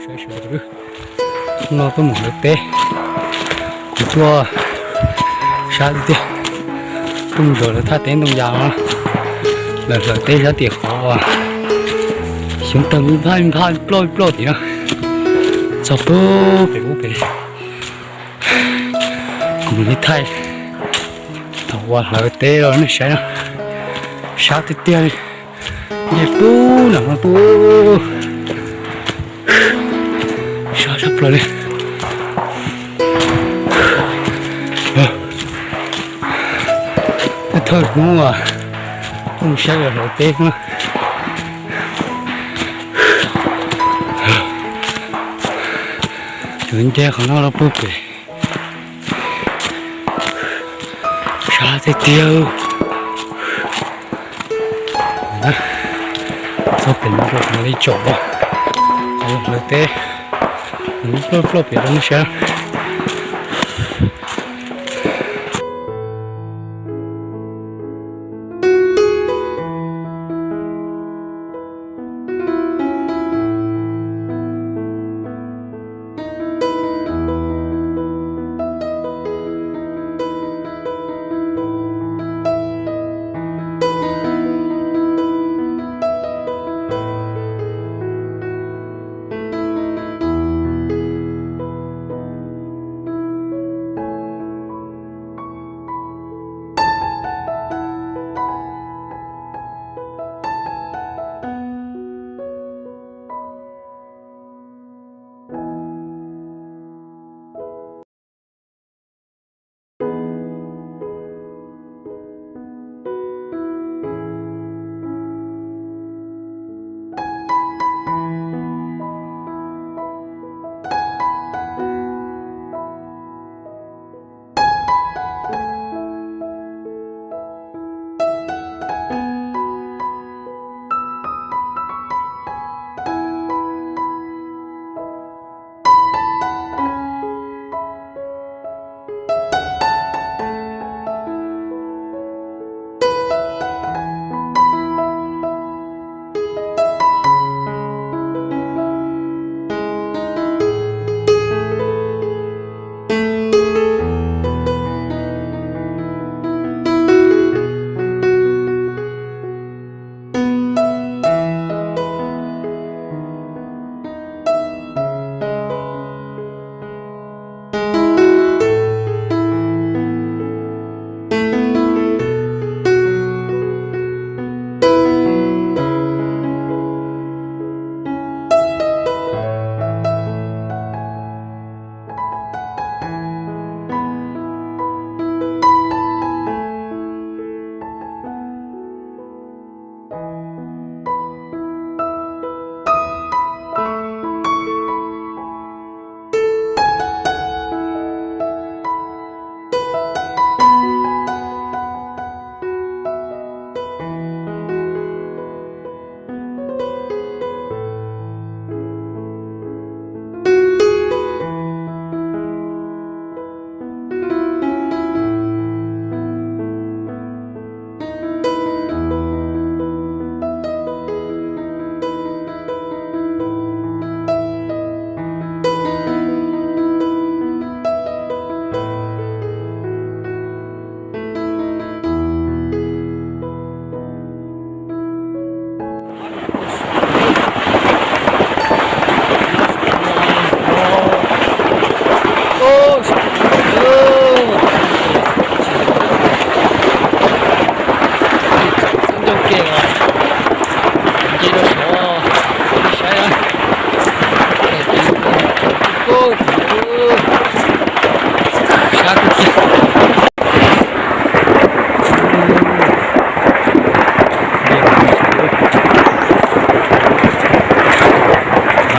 Sawv daws, no tuaj mus hlawv teb, kuv tuaj sab tiag tiag, tuaj mus zov lawv thaj teb ntoo yas no, lawv hlawv teb sab tim qhov xyoob tawg nphaj nphaj ploj ploj tim no, txog pem ub pem. Kuv mus ib thaij thaum uas hlawv teb los nej saib no, sab tiag tiag li, nce pub nram no tuaj, sab sab plaws li. Thawj hnub tuaj saib lawv hlawv teb no, kuv nce qhov no los puag pem, sab tiag tiag. Txog pem no rau qhov li tsom, qhov hlawv teb, ploj ploj pem rau nej saib.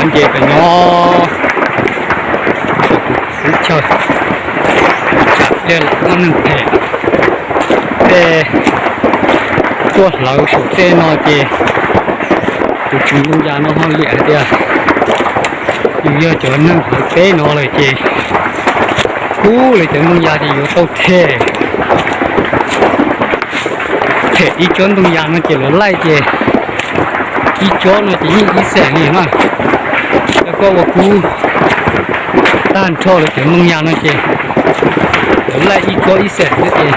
Nce pem no, xwb chaw, tsam pliag los muaj neeg them. Tej tuaj hlawv saum tej no ces tus tswv ntoo yas no ho liam hais tias yus yog cov neeg hlawv teb no lawm ces kub lawv cov ntoo yas ces yuav tau them. Them ib tsob ntoo yas no ces lawv laij ces ib tsob no ces yeej ib xees li na. Cov Koj ua kub tag nrho lawv cov Hmoob Yaj no ces lawv laij ib tsob ib xees xwb ces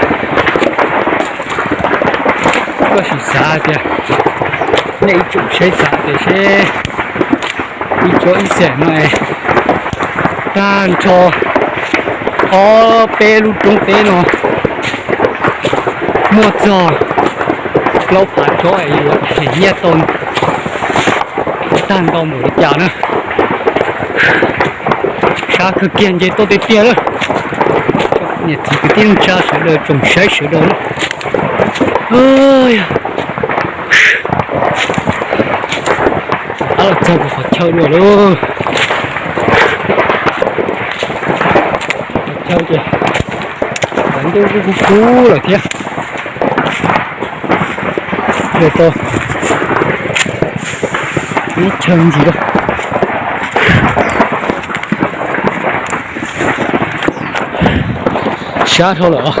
koj sim xav tias, nej ib tsoom saib xav tias seb ib tsob ib xees no es tag nrho ob peb lub roob teb no muaj txog plaub phav tsob es yuav them nyiaj tau tag nrho npaum li cas na. Sab kawg kiag nce tuaj tiag tiag lawm. Niam txiv kwv tij neej tsa sawv daws tsoom saib sawv daws na. Rov qab los txog kuv qhov chaw dua lauj. Qhov chaw ces ntuj kuj kub kub lawm thiab. Ua tau ib chaw ntsis lawm. Sab dhau lawm os.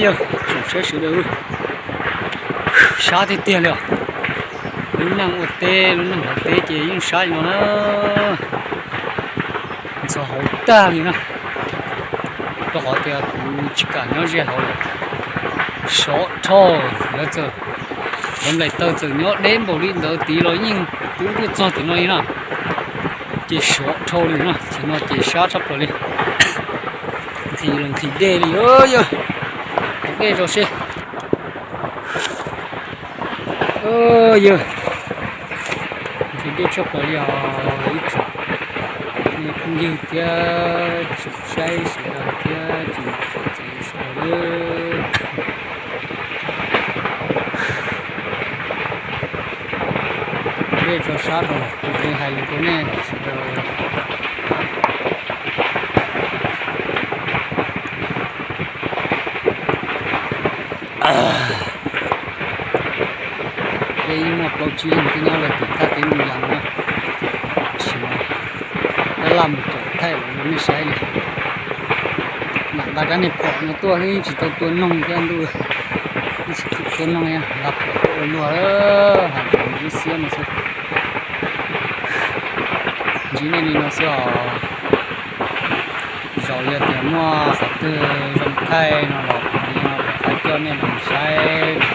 Yog tsoom saib sawv daws, sab tiag tiag li os. Lub neej ua teb, lub neej hauv teb ces yeej sab li no na. Ntxhov hauv tag li na, rau qhov tias kuv tsis kam nyob ze hauv lawm. Sov rho, lawv txawm, lawv nplaim taws txawm nyob deb npaum li ntawd tid los yeej kub tuaj txog tim no li na. Ces sov rho li na, tim no ces sab tshaj plaws li. Nqhis los nqhis dej li, yog haus dej zog seb. Yog nqhis dej tshaj plaws li os ib tsoom phooj ywg thiab tsoom saib sawv daws thiab tsoom txiv sawv daws. Haus dej tso sab rau, kuv hais lus rau nej sawv daws. Peb ib muaj plaub tsib leeg twb nyob lawm tim thaj teb Moo Yas no na. Tab laj mus caum thaij los rau nej saib li. Lam nqa rab niag phom no tuaj xwb tsis tau tua noog thiab ntuj, tsis tau tua noog, nqa phom tuaj ua luag, hais ntsis xiab no xwb. Ntsib nej li no xwb os. Zaum yog tias muaj qhov twg zoo thaij no los kuv rov qab coj nej los saib.